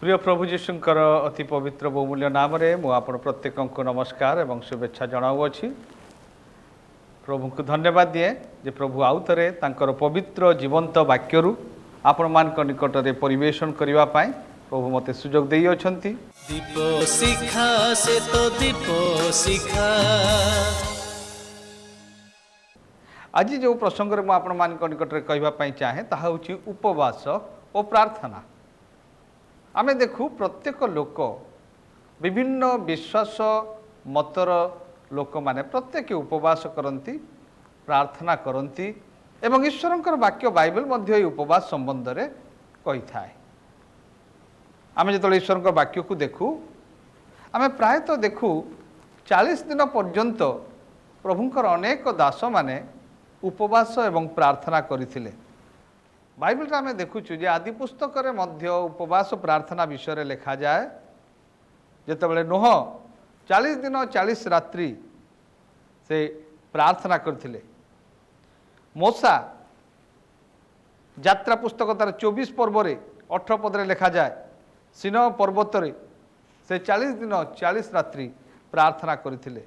ପ୍ରିୟ ପ୍ରଭୁ ଯୀଶୁଙ୍କର ଅତି ପବିତ୍ର ବହୁମୂଲ୍ୟ ନାମରେ ମୁଁ ଆପଣ ପ୍ରତ୍ୟେକଙ୍କୁ ନମସ୍କାର ଏବଂ ଶୁଭେଚ୍ଛା ଜଣାଉଅଛି। ପ୍ରଭୁଙ୍କୁ ଧନ୍ୟବାଦ ଦିଏ ଯେ ପ୍ରଭୁ ଆଉ ଥରେ ତାଙ୍କର ପବିତ୍ର ଜୀବନ୍ତ ବାକ୍ୟରୁ ଆପଣମାନଙ୍କ ନିକଟରେ ପରିବେଷଣ କରିବା ପାଇଁ ପ୍ରଭୁ ମୋତେ ସୁଯୋଗ ଦେଇଅଛନ୍ତି। ଦୀପ ଶିଖା, ସେ ତ ଦୀପ ଶିଖା। ଆଜି ଯେଉଁ ପ୍ରସଙ୍ଗରେ ମୁଁ ଆପଣମାନଙ୍କ ନିକଟରେ କହିବା ପାଇଁ ଚାହେଁ, ତାହା ହେଉଛି ଉପବାସ ଓ ପ୍ରାର୍ଥନା। ଆମେ ଦେଖୁ, ପ୍ରତ୍ୟେକ ଲୋକ, ବିଭିନ୍ନ ବିଶ୍ୱାସ ମତର ଲୋକମାନେ ପ୍ରତ୍ୟେକ ଉପବାସ କରନ୍ତି, ପ୍ରାର୍ଥନା କରନ୍ତି ଏବଂ ଈଶ୍ୱରଙ୍କର ବାକ୍ୟ ବାଇବେଲ ମଧ୍ୟ ଏହି ଉପବାସ ସମ୍ବନ୍ଧରେ କହିଥାଏ। ଆମେ ଯେତେବେଳେ ଈଶ୍ୱରଙ୍କ ବାକ୍ୟକୁ ଦେଖୁ, ଆମେ ପ୍ରାୟତଃ ଦେଖୁ 40 ଦିନ ପର୍ଯ୍ୟନ୍ତ ପ୍ରଭୁଙ୍କର ଅନେକ ଦାସମାନେ ଉପବାସ ଏବଂ ପ୍ରାର୍ଥନା କରିଥିଲେ। ବାଇବେଲରେ ଆମେ ଦେଖୁଛୁ ଯେ ଆଦି ପୁସ୍ତକରେ ମଧ୍ୟ ଉପବାସ ପ୍ରାର୍ଥନା ବିଷୟରେ ଲେଖାଯାଏ, ଯେତେବେଳେ ନୋହ 40 ଦିନ 40 ରାତ୍ରି ସେ ପ୍ରାର୍ଥନା କରିଥିଲେ। ମୋଶା, ଯାତ୍ରା ପୁସ୍ତକ ତାର 24 ପର୍ବରେ 18 ପଦରେ ଲେଖାଯାଏ, ସୀନୟ ପର୍ବତରେ ସେ 40 ଦିନ 40 ରାତ୍ରି ପ୍ରାର୍ଥନା କରିଥିଲେ।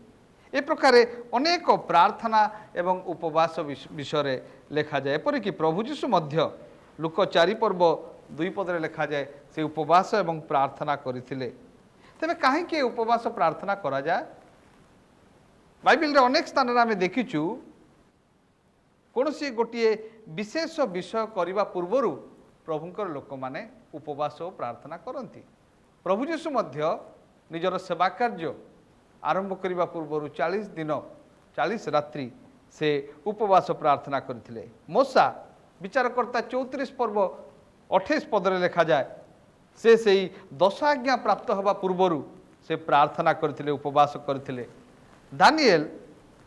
ଏ ପ୍ରକାରେ ଅନେକ ପ୍ରାର୍ଥନା ଏବଂ ଉପବାସ ବିଷୟରେ ଲେଖାଯାଏ। ଏପରିକି ପ୍ରଭୁ ଯୀଶୁ ମଧ୍ୟ ଲୂକ 4 ପର୍ବ 2 ପଦରେ ଲେଖାଯାଏ, ସେ ଉପବାସ ଏବଂ ପ୍ରାର୍ଥନା କରିଥିଲେ। ତେବେ କାହିଁକି ଏ ଉପବାସ ପ୍ରାର୍ଥନା କରାଯାଏ? ବାଇବେଲରେ ଅନେକ ସ୍ଥାନରେ ଆମେ ଦେଖିଛୁ, କୌଣସି ଗୋଟିଏ ବିଶେଷ ବିଷୟ କରିବା ପୂର୍ବରୁ ପ୍ରଭୁଙ୍କର ଲୋକମାନେ ଉପବାସ ଓ ପ୍ରାର୍ଥନା କରନ୍ତି। ପ୍ରଭୁ ଯୀଶୁ ମଧ୍ୟ ନିଜର ସେବା କାର୍ଯ୍ୟ ଆରମ୍ଭ କରିବା ପୂର୍ବରୁ 40 ଦିନ 40 ରାତ୍ରି ସେ ଉପବାସ ପ୍ରାର୍ଥନା କରିଥିଲେ। ମୋଶା, ବିଚାରକର୍ତ୍ତା 34 ପର୍ବ 28 ପଦରେ ଲେଖାଯାଏ, ସେ ସେଇ ଦଶ ଆଜ୍ଞା ପ୍ରାପ୍ତ ହେବା ପୂର୍ବରୁ ସେ ପ୍ରାର୍ଥନା କରିଥିଲେ, ଉପବାସ କରିଥିଲେ। ଦାନିଏଲ,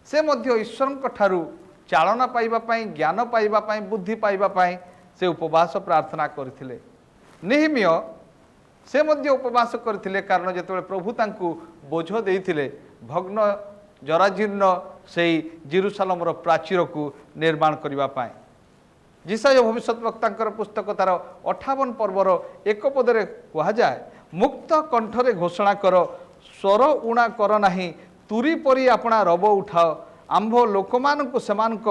ସେ ମଧ୍ୟ ଈଶ୍ୱରଙ୍କ ଠାରୁ ଚାଳନା ପାଇବା ପାଇଁ, ଜ୍ଞାନ ପାଇବା ପାଇଁ, ବୁଦ୍ଧି ପାଇବା ପାଇଁ ସେ ଉପବାସ ପ୍ରାର୍ଥନା କରିଥିଲେ। ନିହିମିୟ, ସେ ମଧ୍ୟ ଉପବାସ କରିଥିଲେ, କାରଣ ଯେତେବେଳେ ପ୍ରଭୁ ତାଙ୍କୁ ବୋଝ ଦେଇଥିଲେ ଭଗ୍ନ ଜରାଜୀର୍ଣ୍ଣ ସେଇ ଜିରୁସାଲମର ପ୍ରାଚୀରକୁ ନିର୍ମାଣ କରିବା ପାଇଁ। ଯିଶାଇୟ ଭବିଷ୍ୟତ ବକ୍ତାଙ୍କର ପୁସ୍ତକ ତାର 58 ପର୍ବର 1 ପଦରେ କୁହାଯାଏ, "ମୁକ୍ତ କଣ୍ଠରେ ଘୋଷଣା କର, ସ୍ୱର ଉଣା କର ନାହିଁ, ତୁରୀ ପରି ଆପଣା ରବ ଉଠାଅ। ଆମ୍ଭ ଲୋକମାନଙ୍କୁ ସେମାନଙ୍କ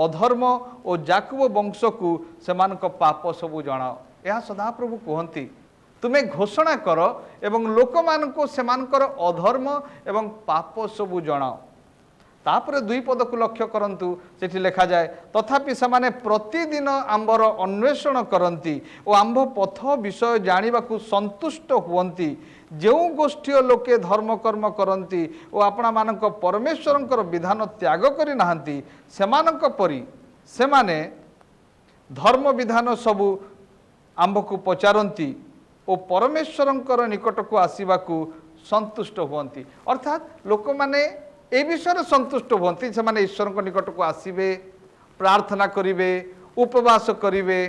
ଅଧର୍ମ ଓ ଜାକୁବ ବଂଶକୁ ସେମାନଙ୍କ ପାପ ସବୁ ଜଣାଅ।" ଏହା ସଦାପ୍ରଭୁ କୁହନ୍ତି, ତୁମେ ଘୋଷଣା କର ଏବଂ ଲୋକମାନଙ୍କୁ ସେମାନଙ୍କର ଅଧର୍ମ ଏବଂ ପାପ ସବୁ ଜଣାଅ। ତାପରେ 2 ପଦକୁ ଲକ୍ଷ୍ୟ କରନ୍ତୁ। ସେଠି ଲେଖାଯାଏ, "ତଥାପି ସେମାନେ ପ୍ରତିଦିନ ଆମ୍ଭର ଅନ୍ୱେଷଣ କରନ୍ତି ଓ ଆମ୍ଭ ପଥ ବିଷୟ ଜାଣିବାକୁ ସନ୍ତୁଷ୍ଟ ହୁଅନ୍ତି। ଯେଉଁ ଗୋଷ୍ଠୀୟ ଲୋକେ ଧର୍ମକର୍ମ କରନ୍ତି ଓ ଆପଣାମାନଙ୍କ ପରମେଶ୍ୱରଙ୍କର ବିଧାନ ତ୍ୟାଗ କରିନାହାନ୍ତି, ସେମାନଙ୍କ ପରି ସେମାନେ ଧର୍ମ ବିଧାନ ସବୁ ଆମ୍ଭକୁ ପଚାରନ୍ତି ଓ ପରମେଶ୍ୱରଙ୍କର ନିକଟକୁ ଆସିବାକୁ ସନ୍ତୁଷ୍ଟ ହୁଅନ୍ତି।" ଅର୍ଥାତ୍ ଲୋକମାନେ ଏ ବିଷୟରେ ସନ୍ତୁଷ୍ଟ ହୁଅନ୍ତି, ସେମାନେ ଈଶ୍ୱରଙ୍କ ନିକଟକୁ ଆସିବେ, ପ୍ରାର୍ଥନା କରିବେ, ଉପବାସ କରିବେ।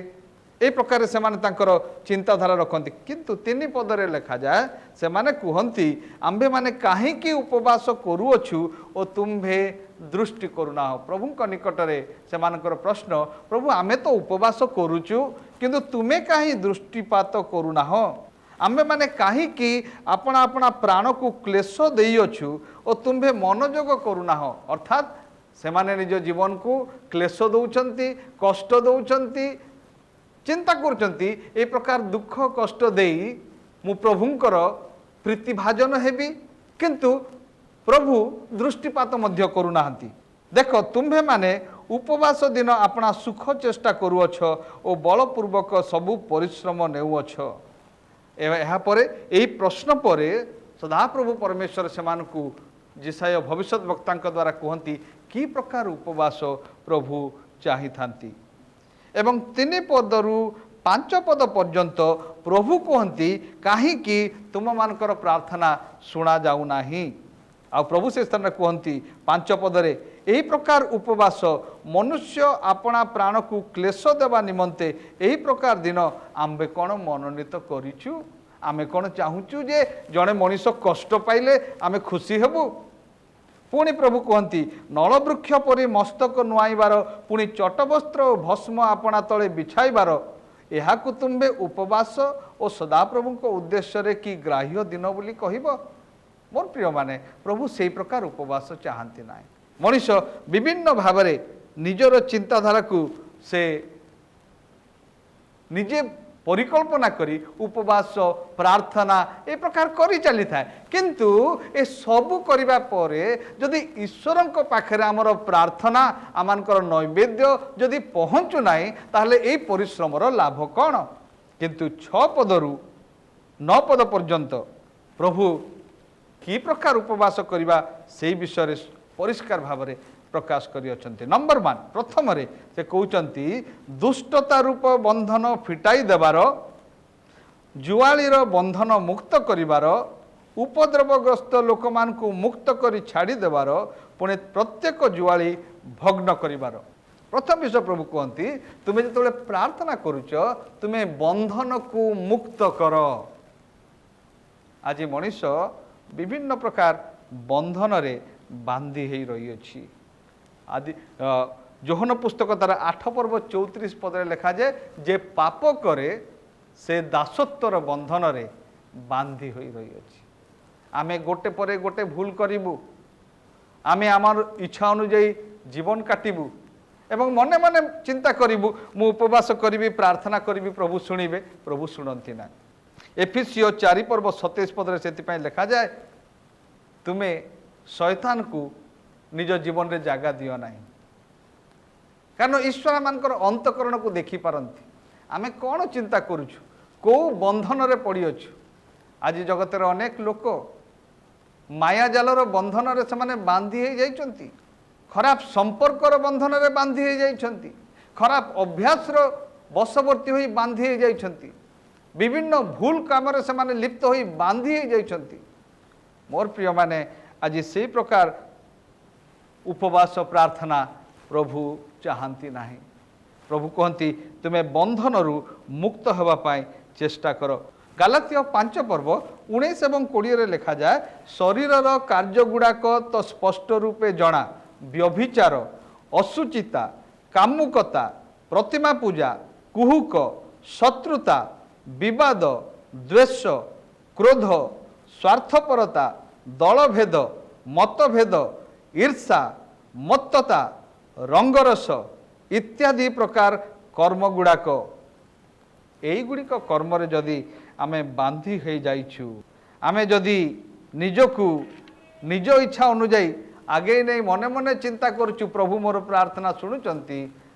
ଏହି ପ୍ରକାର ସେମାନେ ତାଙ୍କର ଚିନ୍ତାଧାରା ରଖନ୍ତି। କିନ୍ତୁ 3 ପଦରେ ଲେଖାଯାଏ, ସେମାନେ କୁହନ୍ତି, "ଆମ୍ଭେମାନେ କାହିଁକି ଉପବାସ କରୁଅଛୁ ଓ ତୁମ୍ଭେ ଦୃଷ୍ଟି କରୁନାହ?" ପ୍ରଭୁଙ୍କ ନିକଟରେ ସେମାନଙ୍କର ପ୍ରଶ୍ନ, ପ୍ରଭୁ, ଆମେ ତ ଉପବାସ କରୁଛୁ, କିନ୍ତୁ ତୁମେ କାହିଁ ଦୃଷ୍ଟିପାତ କରୁନାହ? ଆମ୍ଭେମାନେ କାହିଁକି ଆପଣା ଆପଣା ପ୍ରାଣକୁ କ୍ଲେଶ ଦେଇଅଛୁ ଓ ତୁମ୍ଭେ ମନୋଯୋଗ କରୁନାହ? ଅର୍ଥାତ୍ ସେମାନେ ନିଜ ଜୀବନକୁ କ୍ଲେଶ ଦେଉଛନ୍ତି, କଷ୍ଟ ଦେଉଛନ୍ତି, ଚିନ୍ତା କରୁଛନ୍ତି, ଏଇ ପ୍ରକାର ଦୁଃଖ କଷ୍ଟ ଦେଇ ମୁଁ ପ୍ରଭୁଙ୍କର ପ୍ରୀତିଭାଜନ ହେବି, କିନ୍ତୁ ପ୍ରଭୁ ଦୃଷ୍ଟିପାତ ମଧ୍ୟ କରୁନାହାନ୍ତି। ଦେଖ, ତୁମ୍ଭେମାନେ ଉପବାସ ଦିନ ଆପଣା ସୁଖ ଚେଷ୍ଟା କରୁଅଛ ଓ ବଳପୂର୍ବକ ସବୁ ପରିଶ୍ରମ ନେଉଅଛ। ଏହାପରେ, ଏହି ପ୍ରଶ୍ନ ପରେ ସଦାପ୍ରଭୁ ପରମେଶ୍ୱର ସେମାନଙ୍କୁ ଯିଶାଇୟ ଭବିଷ୍ୟତ ବକ୍ତାଙ୍କ ଦ୍ୱାରା କୁହନ୍ତି କି ପ୍ରକାର ଉପବାସ ପ୍ରଭୁ ଚାହିଁଥାନ୍ତି। ଏବଂ 3 ପଦରୁ 5 ପଦ ପର୍ଯ୍ୟନ୍ତ ପ୍ରଭୁ କୁହନ୍ତି କାହିଁକି ତୁମମାନଙ୍କର ପ୍ରାର୍ଥନା ଶୁଣାଯାଉନାହିଁ। ଆଉ ପ୍ରଭୁ ସେ ସ୍ଥାନରେ କୁହନ୍ତି 5 ପଦରେ, "ଏହି ପ୍ରକାର ଉପବାସ, ମନୁଷ୍ୟ ଆପଣା ପ୍ରାଣକୁ କ୍ଲେଶ ଦେବା ନିମନ୍ତେ ଏହି ପ୍ରକାର ଦିନ ଆମ୍ଭେ କ'ଣ ମନୋନୀତ କରିଛୁ? ଆମେ କ'ଣ ଚାହୁଁଛୁ ଯେ ଜଣେ ମଣିଷ କଷ୍ଟ ପାଇଲେ ଆମେ ଖୁସି ହେବୁ? ପୁଣି ପ୍ରଭୁ କୁହନ୍ତି, ନଳବୃକ୍ଷ ପରି ମସ୍ତକ ନୁଆଇବାର, ପୁଣି ଚଟବସ୍ତ୍ର ଓ ଭସ୍ମ ଆପଣା ତଳେ ବିଛାଇବାର ଏହାକୁ ତୁମ୍ଭେ ଉପବାସ ଓ ସଦାପ୍ରଭୁଙ୍କ ଉଦ୍ଦେଶ୍ୟରେ କି ଗ୍ରାହ୍ୟ ଦିନ ବୋଲି କହିବ? ମୋର ପ୍ରିୟମାନେ, ପ୍ରଭୁ ସେଇ ପ୍ରକାର ଉପବାସ ଚାହାନ୍ତି ନାହିଁ। ମଣିଷ ବିଭିନ୍ନ ଭାବରେ ନିଜର ଚିନ୍ତାଧାରାକୁ ସେ ନିଜେ ପରିକଳ୍ପନା କରି ଉପବାସ, ପ୍ରାର୍ଥନା ଏ ପ୍ରକାର କରି ଚାଲିଥାଏ। କିନ୍ତୁ ଏ ସବୁ କରିବା ପରେ ଯଦି ଈଶ୍ୱରଙ୍କ ପାଖରେ ଆମର ପ୍ରାର୍ଥନା, ଆମମାନଙ୍କର ନୈବେଦ୍ୟ ଯଦି ପହଞ୍ଚୁ ନାହିଁ, ତାହେଲେ ଏଇ ପରିଶ୍ରମର ଲାଭ କ'ଣ? କିନ୍ତୁ 6 ପଦରୁ 9 ପଦ ପର୍ଯ୍ୟନ୍ତ ପ୍ରଭୁ କି ପ୍ରକାର ଉପବାସ କରିବା, ସେଇ ବିଷୟରେ ପରିଷ୍କାର ଭାବରେ ପ୍ରକାଶ କରିଅଛନ୍ତି। ନମ୍ବର 1, ପ୍ରଥମରେ ସେ କହୁଛନ୍ତି, ଦୁଷ୍ଟତା ରୂପ ବନ୍ଧନ ଫିଟାଇ ଦେବାର, ଜୁଆଳିର ବନ୍ଧନ ମୁକ୍ତ କରିବାର, ଉପଦ୍ରବଗ୍ରସ୍ତ ଲୋକମାନଙ୍କୁ ମୁକ୍ତ କରି ଛାଡ଼ିଦେବାର, ପୁଣି ପ୍ରତ୍ୟେକ ଜୁଆଳି ଭଗ୍ନ କରିବାର। ପ୍ରଥମ ବିଷୟ ପ୍ରଭୁ କୁହନ୍ତି, ତୁମେ ଯେତେବେଳେ ପ୍ରାର୍ଥନା କରୁଛ, ତୁମେ ବନ୍ଧନକୁ ମୁକ୍ତ କର। ଆଜି ମଣିଷ ବିଭିନ୍ନ ପ୍ରକାର ବନ୍ଧନରେ ବାନ୍ଧି ହେଇ ରହିଅଛି। ଆଦି ଯୋହନ ପୁସ୍ତକ ତାର 8 ପର୍ବ 34 ପଦରେ ଲେଖାଯାଏ ଯେ ପାପ କରେ, ସେ ଦାସତ୍ୱର ବନ୍ଧନରେ ବାନ୍ଧି ହୋଇ ରହିଅଛି। ଆମେ ଗୋଟେ ପରେ ଗୋଟେ ଭୁଲ କରିବୁ, ଆମେ ଆମର ଇଚ୍ଛା ଅନୁଯାୟୀ ଜୀବନ କାଟିବୁ ଏବଂ ମନେ ମନେ ଚିନ୍ତା କରିବୁ, ମୁଁ ଉପବାସ କରିବି, ପ୍ରାର୍ଥନା କରିବି, ପ୍ରଭୁ ଶୁଣିବେ। ପ୍ରଭୁ ଶୁଣନ୍ତି ନା। ଏଫିସୀୟ 4 ପର୍ବ 27 ପଦରେ ସେଥିପାଇଁ ଲେଖାଯାଏ, ତୁମେ ଶୟତାନକୁ ନିଜ ଜୀବନରେ ଜାଗା ଦିଅ ନାହିଁ। କାରଣ ଈଶ୍ୱର ଆମମାନଙ୍କର ଅନ୍ତଃକରଣକୁ ଦେଖିପାରନ୍ତି, ଆମେ କ'ଣ ଚିନ୍ତା କରୁଛୁ, କେଉଁ ବନ୍ଧନରେ ପଡ଼ିଅଛୁ। ଆଜି ଜଗତରେ ଅନେକ ଲୋକ ମାୟାଜାଲର ବନ୍ଧନରେ ସେମାନେ ବାନ୍ଧି ହେଇଯାଇଛନ୍ତି, ଖରାପ ସମ୍ପର୍କର ବନ୍ଧନରେ ବାନ୍ଧି ହେଇଯାଇଛନ୍ତି, ଖରାପ ଅଭ୍ୟାସର ବଶବର୍ତ୍ତୀ ହୋଇ ବାନ୍ଧି ହେଇଯାଇଛନ୍ତି, ବିଭିନ୍ନ ଭୁଲ କାମରେ ସେମାନେ ଲିପ୍ତ ହୋଇ ବାନ୍ଧି ହେଇଯାଇଛନ୍ତି। ମୋର ପ୍ରିୟମାନେ, ଆଜି ସେଇ ପ୍ରକାର ଉପବାସ ପ୍ରାର୍ଥନା ପ୍ରଭୁ ଚାହାନ୍ତି ନାହିଁ। ପ୍ରଭୁ କୁହନ୍ତି, ତୁମେ ବନ୍ଧନରୁ ମୁକ୍ତ ହେବା ପାଇଁ ଚେଷ୍ଟା କର। ଗାଲାତୀୟ 5 ପର୍ବ 19 ଏବଂ 20ରେ ଲେଖାଯାଏ, ଶରୀରର କାର୍ଯ୍ୟଗୁଡ଼ାକ ତ ସ୍ପଷ୍ଟ ରୂପେ ଜଣା: ବ୍ୟଭିଚାର, ଅଶୁଚିତା, କାମୁକତା, ପ୍ରତିମା ପୂଜା, କୁହୁକ, ଶତ୍ରୁତା, ବିବାଦ, ଦ୍ୱେଷ, କ୍ରୋଧ, ସ୍ୱାର୍ଥପରତା, ଦଳଭେଦ, ମତଭେଦ, ଈର୍ଷା, ମତ୍ତତା, ରଙ୍ଗରସ ଇତ୍ୟାଦି ପ୍ରକାର କର୍ମ ଗୁଡ଼ାକ। ଏଇଗୁଡ଼ିକ କର୍ମରେ ଯଦି ଆମେ ବାନ୍ଧି ହୋଇଯାଇଛୁ, ଆମେ ଯଦି ନିଜକୁ ନିଜ ଇଚ୍ଛା ଅନୁଯାୟୀ ଆଗେଇ ନେଇ ମନେ ମନେ ଚିନ୍ତା କରୁଛୁ, ପ୍ରଭୁ ମୋର ପ୍ରାର୍ଥନା ଶୁଣୁଛନ୍ତି,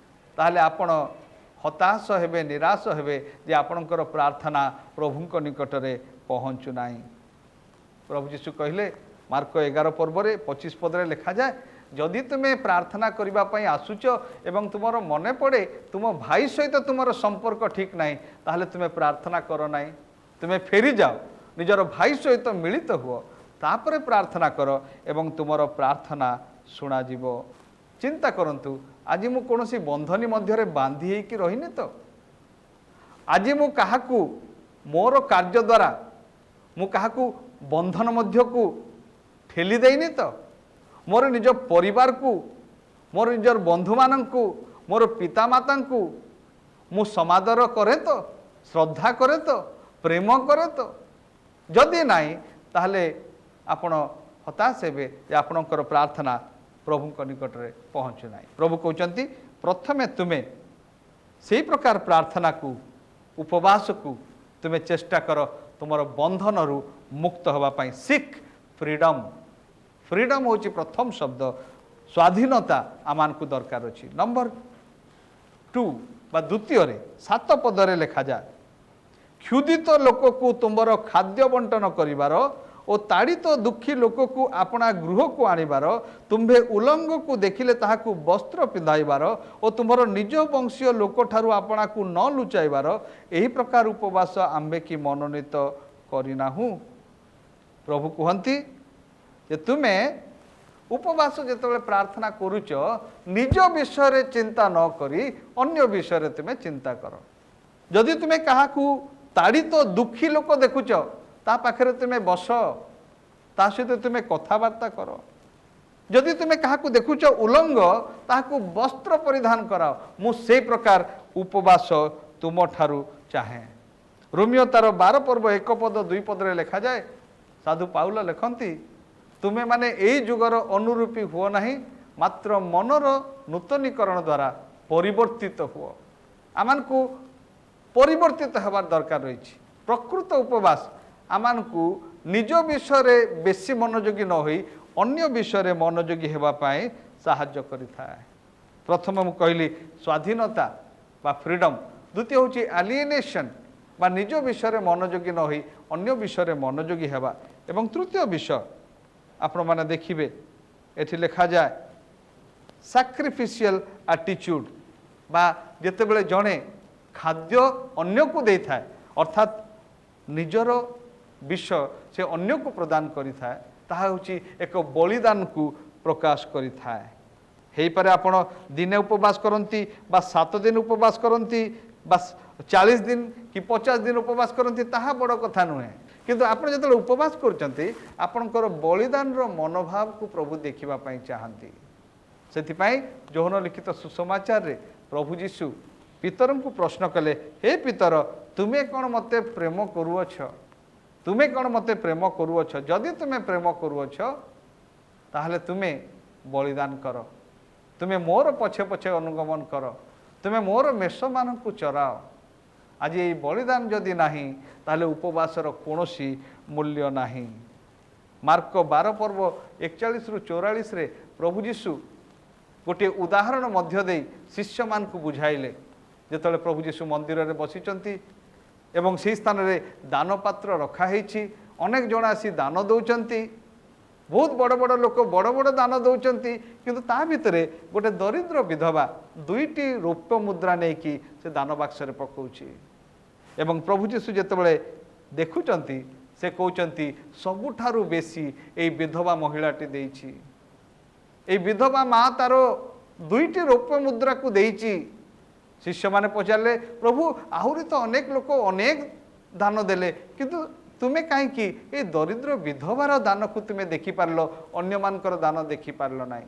ତାହେଲେ ଆପଣ ହତାଶ ହେବେ, ନିରାଶ ହେବେ ଯେ ଆପଣଙ୍କର ପ୍ରାର୍ଥନା ପ୍ରଭୁଙ୍କ ନିକଟରେ ପହଞ୍ଚୁ ନାହିଁ। ପ୍ରଭୁ ଯୀଶୁ କହିଲେ, ମାର୍କ 11 ପର୍ବରେ 25 ପଦରେ ଲେଖାଯାଏ, ଯଦି ତୁମେ ପ୍ରାର୍ଥନା କରିବା ପାଇଁ ଆସୁଛ ଏବଂ ତୁମର ମନେ ପଡ଼େ ତୁମ ଭାଇ ସହିତ ତୁମର ସମ୍ପର୍କ ଠିକ୍ ନାହିଁ, ତାହେଲେ ତୁମେ ପ୍ରାର୍ଥନା କର ନାହିଁ। ତୁମେ ଫେରିଯାଅ, ନିଜର ଭାଇ ସହିତ ମିଳିତ ହୁଅ, ତାପରେ ପ୍ରାର୍ଥନା କର ଏବଂ ତୁମର ପ୍ରାର୍ଥନା ଶୁଣାଯିବ। ଚିନ୍ତା କରନ୍ତୁ, ଆଜି ମୁଁ କୌଣସି ବନ୍ଧନୀ ମଧ୍ୟରେ ବାନ୍ଧି ହେଇକି ରହିନି ତ? ଆଜି ମୁଁ କାହାକୁ ମୋର କାର୍ଯ୍ୟ ଦ୍ୱାରା ମୁଁ କାହାକୁ ବନ୍ଧନ ମଧ୍ୟକୁ ଠେଲି ଦେଇନି ତ? ମୋର ନିଜ ପରିବାରକୁ, ମୋର ନିଜର ବନ୍ଧୁମାନଙ୍କୁ, ମୋର ପିତାମାତାଙ୍କୁ ମୁଁ ସମାଦର କରେ ତ? ଶ୍ରଦ୍ଧା କରେ ତ? ପ୍ରେମ କରେ ତ? ଯଦି ନାହିଁ, ତାହେଲେ ଆପଣ ହତାଶ ହେବେ ଯେ ଆପଣଙ୍କର ପ୍ରାର୍ଥନା ପ୍ରଭୁଙ୍କ ନିକଟରେ ପହଞ୍ଚୁ ନାହିଁ। ପ୍ରଭୁ କହୁଛନ୍ତି, ପ୍ରଥମେ ତୁମେ ସେଇ ପ୍ରକାର ପ୍ରାର୍ଥନାକୁ, ଉପବାସକୁ ତୁମେ ଚେଷ୍ଟା କର ତୁମର ବନ୍ଧନରୁ ମୁକ୍ତ ହେବା ପାଇଁ। ସିକ୍ ଫ୍ରିଡ଼ମ୍। ଫ୍ରିଡ଼ମ୍ ହେଉଛି ପ୍ରଥମ ଶବ୍ଦ। ସ୍ୱାଧୀନତା ଆମମାନଙ୍କୁ ଦରକାର ଅଛି। ନମ୍ବର 2 ବା ଦ୍ୱିତୀୟରେ 7 ପଦରେ ଲେଖାଯାଏ, କ୍ଷୁଧିତ ଲୋକକୁ ତୁମର ଖାଦ୍ୟ ବଣ୍ଟନ କରିବାର ଓ ତାଡ଼ିତ ଦୁଃଖୀ ଲୋକକୁ ଆପଣା ଗୃହକୁ ଆଣିବାର, ତୁମ୍ଭେ ଉଲଙ୍ଗକୁ ଦେଖିଲେ ତାହାକୁ ବସ୍ତ୍ର ପିନ୍ଧାଇବାର ଓ ତୁମର ନିଜ ବଂଶୀୟ ଲୋକଠାରୁ ଆପଣାକୁ ନ ଲୁଚାଇବାର, ଏହି ପ୍ରକାର ଉପବାସ ଆମ୍ଭେ କି ମନୋନୀତ କରିନାହୁଁ? ପ୍ରଭୁ କୁହନ୍ତି ଯେ ତୁମେ ଉପବାସ ଯେତେବେଳେ ପ୍ରାର୍ଥନା କରୁଛ, ନିଜ ବିଷୟରେ ଚିନ୍ତା ନ କରି ଅନ୍ୟ ବିଷୟରେ ତୁମେ ଚିନ୍ତା କର। ଯଦି ତୁମେ କାହାକୁ ତାଡ଼ିତ ଦୁଃଖୀ ଲୋକ ଦେଖୁଛ, ତା ପାଖରେ ତୁମେ ବସ, ତା ସହିତ ତୁମେ କଥାବାର୍ତ୍ତା କର। ଯଦି ତୁମେ କାହାକୁ ଦେଖୁଛ ଉଲଙ୍ଗ, ତାହାକୁ ବସ୍ତ୍ର ପରିଧାନ କରାଅ। ମୁଁ ସେଇ ପ୍ରକାର ଉପବାସ ତୁମଠାରୁ ଚାହେଁ। ରୋମୀୟ ତାର 12 ପର୍ବ 1 ପଦ 2 ପଦରେ ଲେଖାଯାଏ, ସାଧୁ ପାଉଲ ଲେଖନ୍ତି, ତୁମେମାନେ ଏଇ ଯୁଗର ଅନୁରୂପୀ ହୁଅ ନାହିଁ, ମାତ୍ର ମନର ନୂତନୀକରଣ ଦ୍ୱାରା ପରିବର୍ତ୍ତିତ ହୁଅ। ଆମମାନଙ୍କୁ ପରିବର୍ତ୍ତିତ ହେବାର ଦରକାର ରହିଛି। ପ୍ରକୃତ ଉପବାସ ଆମମାନଙ୍କୁ ନିଜ ବିଷୟରେ ବେଶୀ ମନୋଯୋଗୀ ନ ହୋଇ ଅନ୍ୟ ବିଷୟରେ ମନୋଯୋଗୀ ହେବା ପାଇଁ ସାହାଯ୍ୟ କରିଥାଏ। ପ୍ରଥମ ମୁଁ କହିଲି ସ୍ୱାଧୀନତା ବା ଫ୍ରିଡ଼ମ୍, ଦ୍ୱିତୀୟ ହେଉଛି ଆଲିଏନେସନ୍ ବା ନିଜ ବିଷୟରେ ମନୋଯୋଗୀ ନ ହୋଇ ଅନ୍ୟ ବିଷୟରେ ମନୋଯୋଗୀ ହେବା, ଏବଂ ତୃତୀୟ ବିଷୟ ଆପଣମାନେ ଦେଖିବେ ଏଠି ଲେଖାଯାଏ ସାକ୍ରିଫିସିଆଲ ଆଟିଚ୍ୟୁଡ଼, ବା ଯେତେବେଳେ ଜଣେ ଖାଦ୍ୟ ଅନ୍ୟକୁ ଦେଇଥାଏ, ଅର୍ଥାତ୍ ନିଜର ବିଷୟ ସେ ଅନ୍ୟକୁ ପ୍ରଦାନ କରିଥାଏ, ତାହା ହେଉଛି ଏକ ବଳିଦାନକୁ ପ୍ରକାଶ କରିଥାଏ। ହେଇପାରେ ଆପଣ ଦିନେ ଉପବାସ କରନ୍ତି ବା 7 ଦିନ ଉପବାସ କରନ୍ତି ବା 40 ଦିନ କି 50 ଦିନ ଉପବାସ କରନ୍ତି, ତାହା ବଡ଼ କଥା ନୁହେଁ। କିନ୍ତୁ ଆପଣ ଯେତେବେଳେ ଉପବାସ କରୁଛନ୍ତି, ଆପଣଙ୍କର ବଳିଦାନର ମନୋଭାବକୁ ପ୍ରଭୁ ଦେଖିବା ପାଇଁ ଚାହାନ୍ତି। ସେଥିପାଇଁ ଯୋହନ ଲିଖିତ ସୁସମାଚାରରେ ପ୍ରଭୁ ଯୀଶୁ ପିତରଙ୍କୁ ପ୍ରଶ୍ନ କଲେ, ହେ ପିତର, ତୁମେ କ'ଣ ମୋତେ ପ୍ରେମ କରୁଅଛ? ତୁମେ କ'ଣ ମୋତେ ପ୍ରେମ କରୁଅଛ? ଯଦି ତୁମେ ପ୍ରେମ କରୁଅଛ, ତାହେଲେ ତୁମେ ବଳିଦାନ କର, ତୁମେ ମୋର ପଛେ ପଛେ ଅନୁଗମନ କର, ତୁମେ ମୋର ମେଷମାନଙ୍କୁ ଚରାଅ। ଆଜି ଏଇ ବଳିଦାନ ଯଦି ନାହିଁ, ତାହେଲେ ଉପବାସର କୌଣସି ମୂଲ୍ୟ ନାହିଁ। ମାର୍କ 12 ପର୍ବ 41ରୁ 44ରେ ପ୍ରଭୁ ଯୀଶୁ ଗୋଟିଏ ଉଦାହରଣ ମଧ୍ୟ ଦେଇ ଶିଷ୍ୟମାନଙ୍କୁ ବୁଝାଇଲେ। ଯେତେବେଳେ ପ୍ରଭୁ ଯୀଶୁ ମନ୍ଦିରରେ ବସିଛନ୍ତି ଏବଂ ସେହି ସ୍ଥାନରେ ଦାନପାତ୍ର ରଖାହେଇଛି, ଅନେକ ଜଣ ଆସି ଦାନ ଦେଉଛନ୍ତି, ବହୁତ ବଡ଼ ବଡ଼ ଲୋକ ବଡ଼ ବଡ଼ ଦାନ ଦେଉଛନ୍ତି, କିନ୍ତୁ ତା ଭିତରେ ଗୋଟେ ଦରିଦ୍ର ବିଧବା 2ଟି ରୌପ୍ୟ ମୁଦ୍ରା ନେଇକି ସେ ଦାନ ବାକ୍ସରେ ପକାଉଛି। ଏବଂ ପ୍ରଭୁ ଯୀଶୁ ଯେତେବେଳେ ଦେଖୁଛନ୍ତି, ସେ କହୁଛନ୍ତି, ସବୁଠାରୁ ବେଶୀ ଏଇ ବିଧବା ମହିଳାଟି ଦେଇଛି। ଏଇ ବିଧବା ମା ତାର 2ଟି ରୌପ୍ୟ ମୁଦ୍ରାକୁ ଦେଇଛି। ଶିଷ୍ୟମାନେ ପଚାରିଲେ, ପ୍ରଭୁ, ଆହୁରି ତ ଅନେକ ଲୋକ ଅନେକ ଦାନ ଦେଲେ, କିନ୍ତୁ ତୁମେ କାହିଁକି ଏଇ ଦରିଦ୍ର ବିଧବାର ଦାନକୁ ତୁମେ ଦେଖିପାରିଲ, ଅନ୍ୟମାନଙ୍କର ଦାନ ଦେଖିପାରିଲ ନାହିଁ?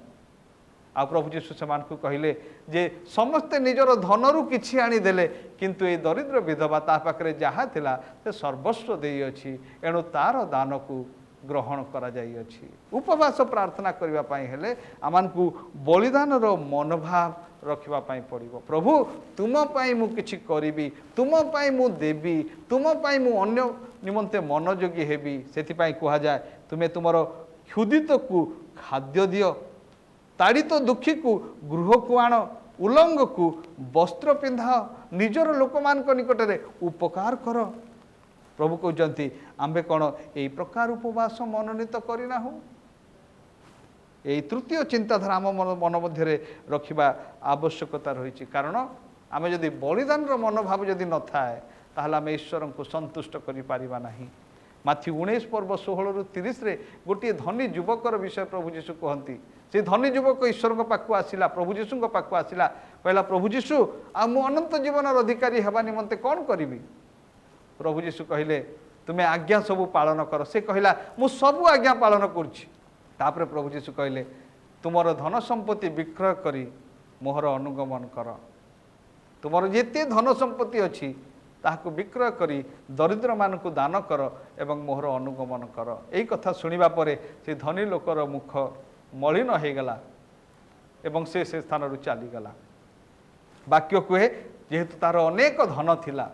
ଆଉ ପ୍ରଭୁ ଯୀଶୁ ସେମାନଙ୍କୁ କହିଲେ ଯେ ସମସ୍ତେ ନିଜର ଧନରୁ କିଛି ଆଣିଦେଲେ, କିନ୍ତୁ ଏଇ ଦରିଦ୍ର ବିଧବା ତା ପାଖରେ ଯାହା ଥିଲା ସେ ସର୍ବସ୍ୱ ଦେଇଅଛି, ଏଣୁ ତାର ଦାନକୁ ଗ୍ରହଣ କରାଯାଇଅଛି। ଉପବାସ ପ୍ରାର୍ଥନା କରିବା ପାଇଁ ହେଲେ ଆମମାନଙ୍କୁ ବଳିଦାନର ମନୋଭାବ ରଖିବା ପାଇଁ ପଡ଼ିବ। ପ୍ରଭୁ, ତୁମ ପାଇଁ ମୁଁ କିଛି କରିବି, ତୁମ ପାଇଁ ମୁଁ ଦେବି, ତୁମ ପାଇଁ ମୁଁ ଅନ୍ୟ ନିମନ୍ତେ ମନୋଯୋଗୀ ହେବି। ସେଥିପାଇଁ କୁହାଯାଏ, ତୁମେ ତୁମର କ୍ଷୁଧିତକୁ ଖାଦ୍ୟ ଦିଅ, ତାଡ଼ିତ ଦୁଃଖୀକୁ ଗୃହକୁ ଆଣ, ଉଲଙ୍ଗକୁ ବସ୍ତ୍ର ପିନ୍ଧାଅ, ନିଜର ଲୋକମାନଙ୍କ ନିକଟରେ ଉପକାର କର। ପ୍ରଭୁ କହୁଛନ୍ତି, ଆମ୍ଭେ କ'ଣ ଏଇ ପ୍ରକାର ଉପବାସ ମନୋନୀତ କରିନାହୁଁ? ଏଇ ତୃତୀୟ ଚିନ୍ତାଧାରା ଆମ ମନ ମଧ୍ୟରେ ରଖିବା ଆବଶ୍ୟକତା ରହିଛି। କାରଣ ଆମେ ଯଦି ବଳିଦାନର ମନୋଭାବ ଯଦି ନଥାଏ, ତାହେଲେ ଆମେ ଈଶ୍ୱରଙ୍କୁ ସନ୍ତୁଷ୍ଟ କରିପାରିବା ନାହିଁ। ମାଥ୍ୟୁ 19 ପର୍ବ 16ରୁ 30ରେ ଗୋଟିଏ ଧନୀ ଯୁବକର ବିଷୟ ପ୍ରଭୁ ଯୀଶୁ କୁହନ୍ତି। ସେ ଧନୀ ଯୁବକ ଈଶ୍ୱରଙ୍କ ପାଖକୁ ଆସିଲା, ପ୍ରଭୁ ଯୀଶୁଙ୍କ ପାଖକୁ ଆସିଲା, କହିଲା, ପ୍ରଭୁ ଯୀଶୁ, ଆଉ ମୁଁ ଅନନ୍ତ ଜୀବନର ଅଧିକାରୀ ହେବା ନିମନ୍ତେ କ'ଣ କରିବି? ପ୍ରଭୁ ଯୀଶୁ କହିଲେ, ତୁମେ ଆଜ୍ଞା ସବୁ ପାଳନ କର। ସେ କହିଲା, ମୁଁ ସବୁ ଆଜ୍ଞା ପାଳନ କରୁଛି। ତାପରେ ପ୍ରଭୁ ଯୀଶୁ କହିଲେ, ତୁମର ଧନ ସମ୍ପତ୍ତି ବିକ୍ରୟ କରି ମୋହର ଅନୁଗମନ କର। ତୁମର ଯେତେ ଧନ ସମ୍ପତ୍ତି ଅଛି ତାହାକୁ ବିକ୍ରୟ କରି ଦରିଦ୍ରମାନଙ୍କୁ ଦାନ କର ଏବଂ ମୋହର ଅନୁଗମନ କର। ଏଇ କଥା ଶୁଣିବା ପରେ ସେ ଧନୀ ଲୋକର ମୁଖ ମଳିନ ହେଇଗଲା ଏବଂ ସେ ସେ ସ୍ଥାନରୁ ଚାଲିଗଲା। ବାକ୍ୟ କୁହେ, ଯେହେତୁ ତାର ଅନେକ ଧନ ଥିଲା,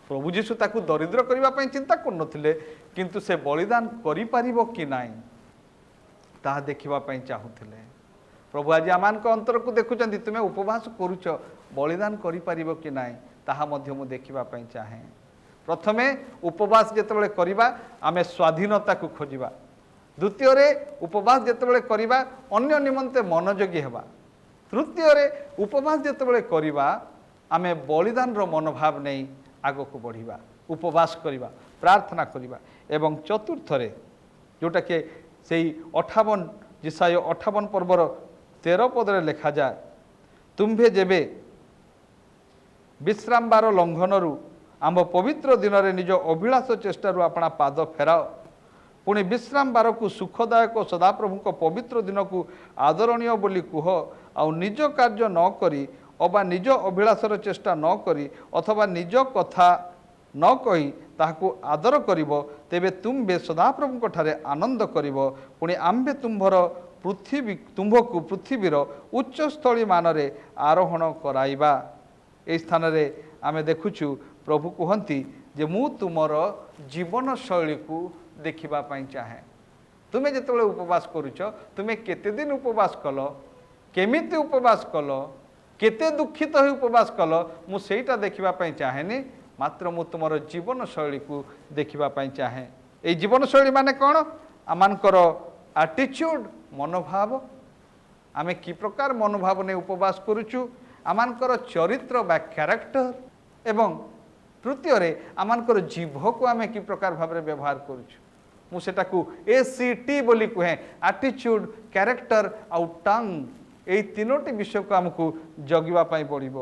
ପ୍ରଭୁ ଯୀଶୁ ତାକୁ ଦରିଦ୍ର କରିବା ପାଇଁ ଚିନ୍ତା କରୁନଥିଲେ, କିନ୍ତୁ ସେ ବଳିଦାନ କରିପାରିବ କି ନାହିଁ ତାହା ଦେଖିବା ପାଇଁ ଚାହୁଁଥିଲେ। ପ୍ରଭୁ ଆଜି ଆମମାନଙ୍କ ଅନ୍ତରକୁ ଦେଖୁଛନ୍ତି, ତୁମେ ଉପବାସ କରୁଛ, ବଳିଦାନ କରିପାରିବ କି ନାହିଁ ତାହା ମଧ୍ୟ ମୁଁ ଦେଖିବା ପାଇଁ ଚାହେଁ। ପ୍ରଥମେ ଉପବାସ ଯେତେବେଳେ କରିବା, ଆମେ ସ୍ୱାଧୀନତାକୁ ଖୋଜିବା। ଦ୍ୱିତୀୟରେ ଉପବାସ ଯେତେବେଳେ କରିବା, ଅନ୍ୟ ନିମନ୍ତେ ମନୋଯୋଗୀ ହେବା। ତୃତୀୟରେ ଉପବାସ ଯେତେବେଳେ କରିବା, ଆମେ ବଳିଦାନର ମନୋଭାବ ନେଇ ଆଗକୁ ବଢ଼ିବା, ଉପବାସ କରିବା, ପ୍ରାର୍ଥନା କରିବା। ଏବଂ ଚତୁର୍ଥରେ ଯେଉଁଟାକି ସେଇ 58 ଯିଶାଇୟ 58 ପର୍ବର 13 ପଦରେ ଲେଖାଯାଏ, ତୁମ୍ଭେ ଯେବେ ବିଶ୍ରାମବାର ଲଙ୍ଘନରୁ ଆମ୍ଭ ପବିତ୍ର ଦିନରେ ନିଜ ଅଭିଳାଷ ଚେଷ୍ଟାରୁ ଆପଣା ପାଦ ଫେରାଅ, ପୁଣି ବିଶ୍ରାମବାରକୁ ସୁଖଦାୟକ ସଦାପ୍ରଭୁଙ୍କ ପବିତ୍ର ଦିନକୁ ଆଦରଣୀୟ ବୋଲି କୁହ, ଆଉ ନିଜ କାର୍ଯ୍ୟ ନ କରି ଅବା ନିଜ ଅଭିଳାଷର ଚେଷ୍ଟା ନ କରି ଅଥବା ନିଜ କଥା ନ କହି ତାହାକୁ ଆଦର କରିବ, ତେବେ ତୁମ୍ଭେ ସଦାପ୍ରଭୁଙ୍କ ଠାରେ ଆନନ୍ଦ କରିବ। ପୁଣି ଆମ୍ଭେ ତୁମ୍ଭର ପୃଥିବୀ ତୁମ୍ଭକୁ ପୃଥିବୀର ଉଚ୍ଚସ୍ଥଳୀ ମାନରେ ଆରୋହଣ କରାଇବା। ଏହି ସ୍ଥାନରେ ଆମେ ଦେଖୁଛୁ, ପ୍ରଭୁ କୁହନ୍ତି ଯେ ମୁଁ ତୁମର ଜୀବନଶୈଳୀକୁ ଦେଖିବା ପାଇଁ ଚାହେଁ। ତୁମେ ଯେତେବେଳେ ଉପବାସ କରୁଛ, ତୁମେ କେତେ ଦିନ ଉପବାସ କଲ, କେମିତି ଉପବାସ କଲ, କେତେ ଦୁଃଖିତ ହୋଇ ଉପବାସ କଲ, ମୁଁ ସେଇଟା ଦେଖିବା ପାଇଁ ଚାହେଁନି। ମାତ୍ର ମୁଁ ତୁମର ଜୀବନଶୈଳୀକୁ ଦେଖିବା ପାଇଁ ଚାହେଁ। ଏଇ ଜୀବନଶୈଳୀ ମାନେ କ'ଣ? ଆମମାନଙ୍କର ଆଟିଚ୍ୟୁଡ଼, ମନୋଭାବ। ଆମେ କି ପ୍ରକାର ମନୋଭାବ ନେଇ ଉପବାସ କରୁଛୁ, ଆମମାନଙ୍କର ଚରିତ୍ର ବା କ୍ୟାରେକ୍ଟର, ଏବଂ ତୃତୀୟରେ ଆମମାନଙ୍କର ଜିଭକୁ ଆମେ କି ପ୍ରକାର ଭାବରେ ବ୍ୟବହାର କରୁଛୁ। ମୁଁ ସେଟାକୁ ACT ବୋଲି କୁହେ, ଆଟିଚ୍ୟୁଡ଼, କ୍ୟାରେକ୍ଟର ଆଉ ଟଙ୍ଗ। ଏଇ ତିନୋଟି ବିଷୟକୁ ଆମକୁ ଜଗିବା ପାଇଁ ପଡ଼ିବ।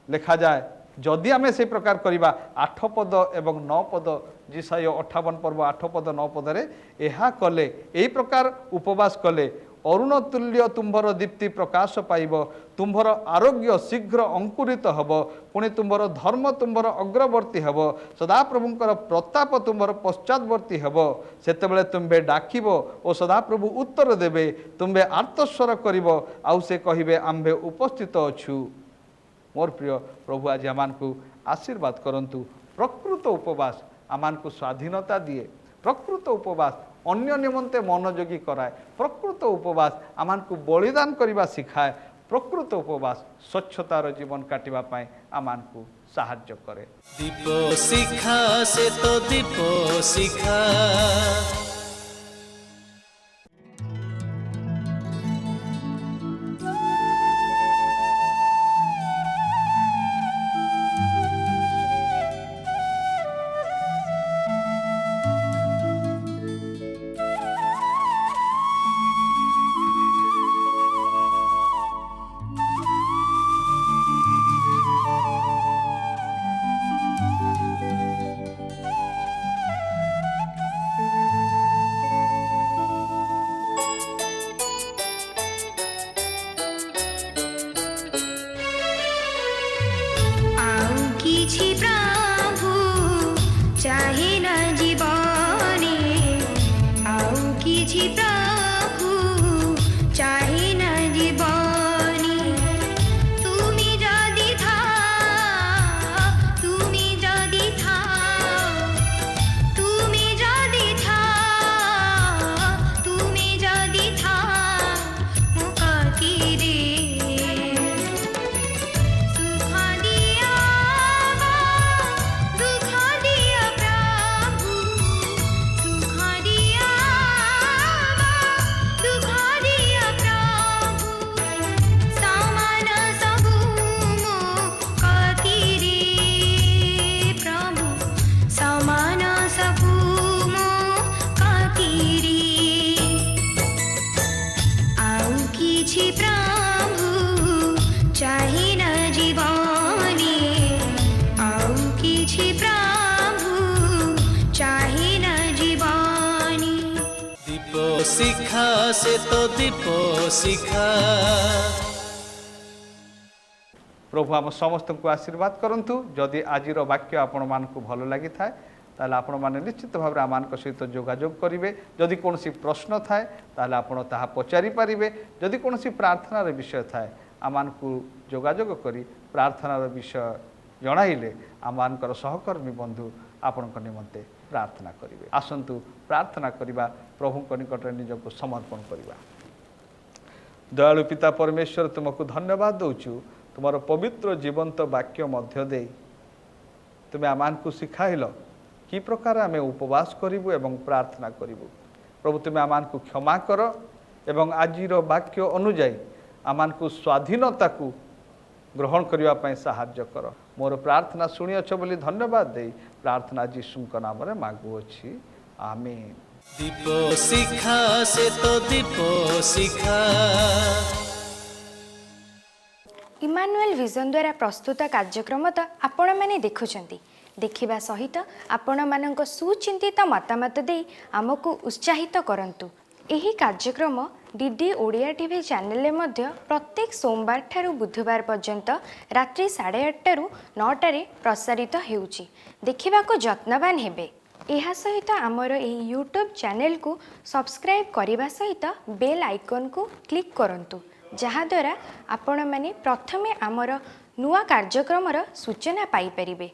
ଲେଖାଯାଏ, ଯଦି ଆମେ ସେଇ ପ୍ରକାର କରିବା, 8 ପଦ ଏବଂ 9 ପଦ, ଯିଶାଇୟ 58 ପର୍ବ 8 ପଦ 9 ପଦରେ, ଏହା କଲେ, ଏହି ପ୍ରକାର ଉପବାସ କଲେ ଅରୁଣ ତୁଲ୍ୟ ତୁମ୍ଭର ଦୀପ୍ତି ପ୍ରକାଶ ପାଇବ, ତୁମ୍ଭର ଆରୋଗ୍ୟ ଶୀଘ୍ର ଅଙ୍କୁରିତ ହେବ, ପୁଣି ତୁମ୍ଭର ଧର୍ମ ତୁମ୍ଭର ଅଗ୍ରବର୍ତ୍ତୀ ହେବ, ସଦାପ୍ରଭୁଙ୍କର ପ୍ରତାପ ତୁମ୍ଭର ପଶ୍ଚାତବର୍ତ୍ତୀ ହେବ। ସେତେବେଳେ ତୁମ୍ଭେ ଡାକିବ ଓ ସଦାପ୍ରଭୁ ଉତ୍ତର ଦେବେ, ତୁମ୍ଭେ ଆର୍ତ୍ତସ୍ୱର କରିବ ଆଉ ସେ କହିବେ, ଆମ୍ଭେ ଉପସ୍ଥିତ ଅଛୁ। ମୋର ପ୍ରିୟ, ପ୍ରଭୁ ଆଜି ଆମମାନଙ୍କୁ ଆଶୀର୍ବାଦ କରନ୍ତୁ। ପ୍ରକୃତ ଉପବାସ ଆମମାନଙ୍କୁ ସ୍ୱାଧୀନତା ଦିଏ। ପ୍ରକୃତ ଉପବାସ ଅନ୍ୟ ନିମନ୍ତେ ମନୋଯୋଗୀ କରାଏ। ପ୍ରକୃତ ଉପବାସ ଆମମାନଙ୍କୁ ବଳିଦାନ କରିବା ଶିଖାଏ। ପ୍ରକୃତ ଉପବାସ ସ୍ୱଚ୍ଛତାର ଜୀବନ କାଟିବା ପାଇଁ ଆମମାନଙ୍କୁ ସାହାଯ୍ୟ କରେ। ଦୀପ ଶିଖା ସେ ତ ଦୀପ ଶିଖା। ଆଉ କିଛି ପ୍ରଭୁ ଚାହେଁ ନା ଜୀବନେ, ଆଉ କିଛି ପ୍ରଭୁ ଚାହେଁ ନା ଜୀବନେ। ତୁମେ ଯଦି ଥାଅ, ତୁମେ ଯଦି ଥାଅ, ତୁମେ ଯଦି ଥାଅ, ତୁମେ ଯଦି ଥାଅ ମୋ କତିରେ। ସୁଖ ଦିଅ ବା ଦୁଃଖ ଦିଅ ପ୍ରଭୁ, ସୁଖ ଦିଅ ବା ଦୁଃଖ ଦିଅ ପ୍ରଭୁ, ସମାନ ସବୁ ମୋ କତିରେ ପ୍ରଭୁ, ସମାନ ସବୁ ମୋ କତିରେ। ଆଉ କିଛି ପ୍ରଭୁ ଚାହେଁ ନା ଜୀବନେ, ଆଉ କିଛି ପ୍ରଭୁ ଚାହେଁ ନା ଜୀବନେ। ଦୀପ ଶିଖା ସେ ତ ଦୀପ ଶିଖା। ପ୍ରଭୁ ଆମ ସମସ୍ତଙ୍କୁ ଆଶୀର୍ବାଦ କରନ୍ତୁ। ଯଦି ଆଜିର ବାକ୍ୟ ଆପଣମାନଙ୍କୁ ଭଲ ଲାଗିଥାଏ, ତାହେଲେ ଆପଣମାନେ ନିଶ୍ଚିତ ଭାବରେ ଆମମାନଙ୍କ ସହିତ ଯୋଗାଯୋଗ କରିବେ। ଯଦି କୌଣସି ପ୍ରଶ୍ନ ଥାଏ, ତାହେଲେ ଆପଣ ତାହା ପଚାରି ପାରିବେ। ଯଦି କୌଣସି ପ୍ରାର୍ଥନାର ବିଷୟ ଥାଏ, ଆମମାନଙ୍କୁ ଯୋଗାଯୋଗ କରି ପ୍ରାର୍ଥନାର ବିଷୟ ଜଣାଇଲେ ଆମମାନଙ୍କର ସହକର୍ମୀ ବନ୍ଧୁ ଆପଣଙ୍କ ନିମନ୍ତେ ପ୍ରାର୍ଥନା କରିବେ। ଆସନ୍ତୁ ପ୍ରାର୍ଥନା କରିବା, ପ୍ରଭୁଙ୍କ ନିକଟରେ ନିଜକୁ ସମର୍ପଣ କରିବା। ଦୟାଳୁ ପିତା ପରମେଶ୍ୱର, ତୁମକୁ ଧନ୍ୟବାଦ ଦେଉଛୁ। ତୁମର ପବିତ୍ର ଜୀବନ୍ତ ବାକ୍ୟ ମଧ୍ୟ ଦେଇ ତୁମେ ଆମମାନଙ୍କୁ ଶିଖାଇଲ କି ପ୍ରକାର ଆମେ ଉପବାସ କରିବୁ ଏବଂ ପ୍ରାର୍ଥନା କରିବୁ। ପ୍ରଭୁ, ତୁମେ ଆମମାନଙ୍କୁ କ୍ଷମା କର ଏବଂ ଆଜିର ବାକ୍ୟ ଅନୁଯାୟୀ ଆମମାନଙ୍କୁ ସ୍ୱାଧୀନତାକୁ ଗ୍ରହଣ କରିବା ପାଇଁ ସାହାଯ୍ୟ କର। ମୋର ପ୍ରାର୍ଥନା ଶୁଣିଅଛ ବୋଲି ଧନ୍ୟବାଦ ଦେଇ ପ୍ରାର୍ଥନା ଯୀଶୁଙ୍କ ନାମରେ ମାଗୁଅଛି, ଆମେନ୍। ଦୀପ ଶିଖା ସେ ତ ଦୀପ ଶିଖା। ଇମାନୁଏଲ ଭିଜନ ଦ୍ୱାରା ପ୍ରସ୍ତୁତ କାର୍ଯ୍ୟକ୍ରମ ତ ଆପଣମାନେ ଦେଖୁଛନ୍ତି। ଦେଖିବା ସହିତ ଆପଣମାନଙ୍କ ସୁଚିନ୍ତିତ ମତାମତ ଦେଇ ଆମକୁ ଉତ୍ସାହିତ କରନ୍ତୁ। ଏହି କାର୍ଯ୍ୟକ୍ରମ ଡିଡି ଓଡ଼ିଆ ଟିଭି ଚ୍ୟାନେଲରେ ମଧ୍ୟ ପ୍ରତ୍ୟେକ ସୋମବାର ଠାରୁ ବୁଧବାର ପର୍ଯ୍ୟନ୍ତ ରାତ୍ରି 8:30ରୁ 9ଟାରେ ପ୍ରସାରିତ ହେଉଛି। ଦେଖିବାକୁ ଯତ୍ନବାନ ହେବେ। ଏହା ସହିତ ଆମର ଏହି ୟୁଟ୍ୟୁବ୍ ଚ୍ୟାନେଲକୁ ସବସ୍କ୍ରାଇବ୍ କରିବା ସହିତ ବେଲ୍ ଆଇକନ୍କୁ କ୍ଲିକ୍ କରନ୍ତୁ, ଯାହାଦ୍ୱାରା ଆପଣମାନେ ପ୍ରଥମେ ଆମର ନୂଆ କାର୍ଯ୍ୟକ୍ରମର ସୂଚନା ପାଇପାରିବେ।